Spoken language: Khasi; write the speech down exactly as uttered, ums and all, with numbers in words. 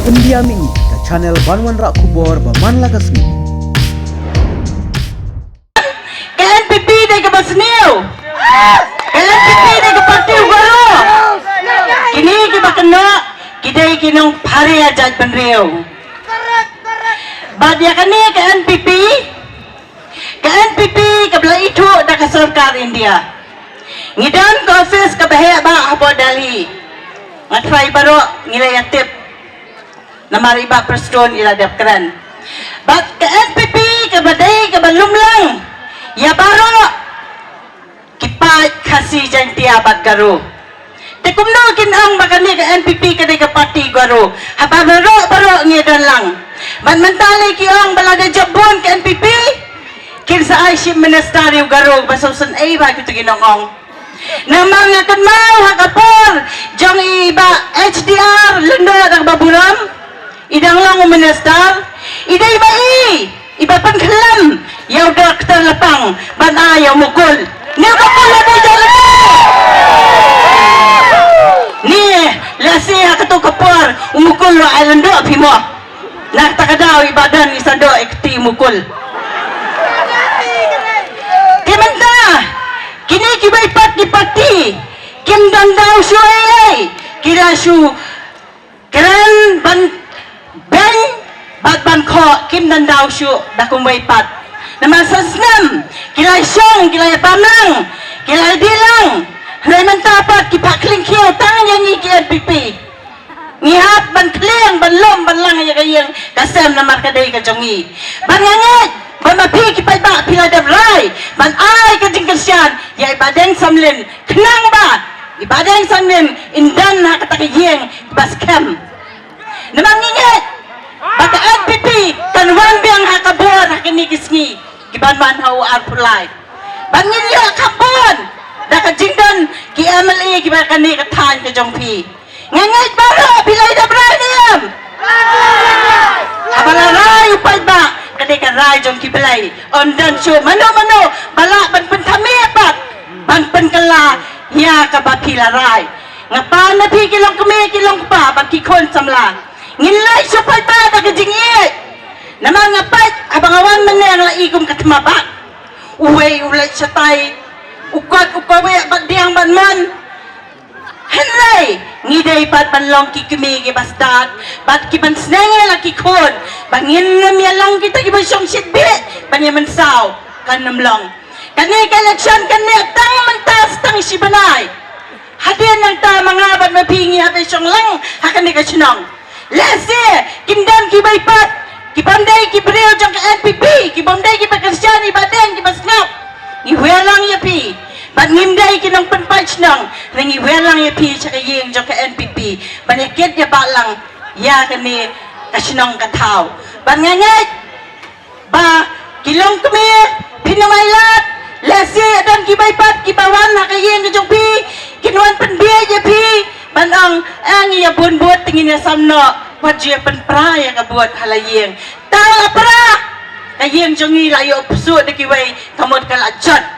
India Mini, ka channel ban wanrah khubor ba man la ka sngi. Ka N P P dei kaba sniew. Ka N P P dei ka party u garo. Kine kiba kynnoh ki dei ki nongpharia jaitbynriew. Bad ïa kane ka N P P, ka N P P kaba la ithuh da ka sorkar India. Ngi don ka office kaba heh ba hapoh Delhi. Nga trai baroh ngi la ïa tip. Namar i Bah Prestone i la dep kren. Bad ka N P P kaba dei kaba lumlang ïa baroh ki paid Khasi, Jaiñtia bad Garo. Te kumno kin ong ba kane ka N P P ka dei ka party Garo haba baroh baroh ngi don lang. Bad mynta lei ki ong ba lada jop bun ka N P P kin sa ai chief minister ïa u Garo, ba sngewsynei ba kito ki nongong. Namar nga kynmaw ha ka por jong i Bah H D R Lyngdoh da kaba burom, i dang long u minister, i dei ba i iba pynkhlem ïa u Doktor Lapang ban ai ïa u Mukul. Ni u Mukul la dei jong lade. Ni lehse ha kato ka por u Mukul u la ai lyngdoh phi mo. Na kata ka daw i Bah Don i sa doh i kti u Mukul. Te mynta kine kiwei pat ki party kim don daw shuh ei ei, ki la shu kren ban beiñ bad ban khoh, kim don daw shuh da kumwei pat. Namar sa snem ki la shong, ki la bam lang, ki la dih lang. Hynrei mynta pat ki phah khlieng khiew tang ïa ngi ki N P P. Ngi hap ban khlieng, ban lum, ban lang ïa ka ïing ka sem namar ka dei ka jong ngi. Bad nga ngeit ba ma phi ki paidbah phi la dep rai ban ai ka jingkyrshan ïa i Bah Deng Samlin, khnang ba i Bah Deng Samlin in don ha kata ka ïing ba skhem. Namar ngi ngeit ba ka N P P kan wan biang ha ka bor ha kine ki sngi ki ban wan ha u arphew lai. Ba ngin ïoh kham bun da ka jingdon ki M L A kiba kane ka thaiñ ka jong phi. Nga ngeit baroh phi la dep rai ne em? Haba la rai u paidbah ka dei ka rai jong ki Blei. Ym don shuh mano mano ba lah ban pynthame pat, ban pynkylla ïa kaba phi la rai. Nga pan na phi ki longkmie ki longkpa bad ki khun samla, ngin leit sha u paidbah da ka jingïeit. Namar nga peit haba nga wan mynne nga la i kum ka thma bah. Uwei u leit shatai, u kot u kaweh bad diang bad mon. Hynrei ngi dei pat ban long ki kmie kiba stad bad ki ban sneng ïa la ki khun ba ngin ym ïa long kita kiba shong shitbit ban ïa mynsaw. Kan ym long. Kane ka election kan neh tang mynta sa tang shi bnai. Hadien nangta ma nga bad ma phi ngi hap ïa shong lang ha kane ka shnong. Lehse kin don kiba ïapat, ki bym dei ki briew jong ka N P P, ki bym dei kiba kyrshan ïa i Bah Deng, kiba sngap. Ngi wer lang ïa phi. Bad ngim dei ki nongpynpait shnong, hynrei ngi wer lang ïa phi sha ka ïing jong ka N P P ban ïa kit ïa bah lang ïa kane ka shnong ka thaw. Bad nga ngeit ba ki longkmie, phin ym ailad. Lehse don kiba ïapat kiba wan ha ka ïing ka jong phi, kin wan pynbieit ïa phi ban ong, eh, ngi ïa bun bud te ngin ïa sam noh. Wat ju ïa pynpra ïa ka bud ha la ïing. Tang la pra, ka ïing jong ngi la ïoh pyrshah da kiwei, ka mut ka la jot.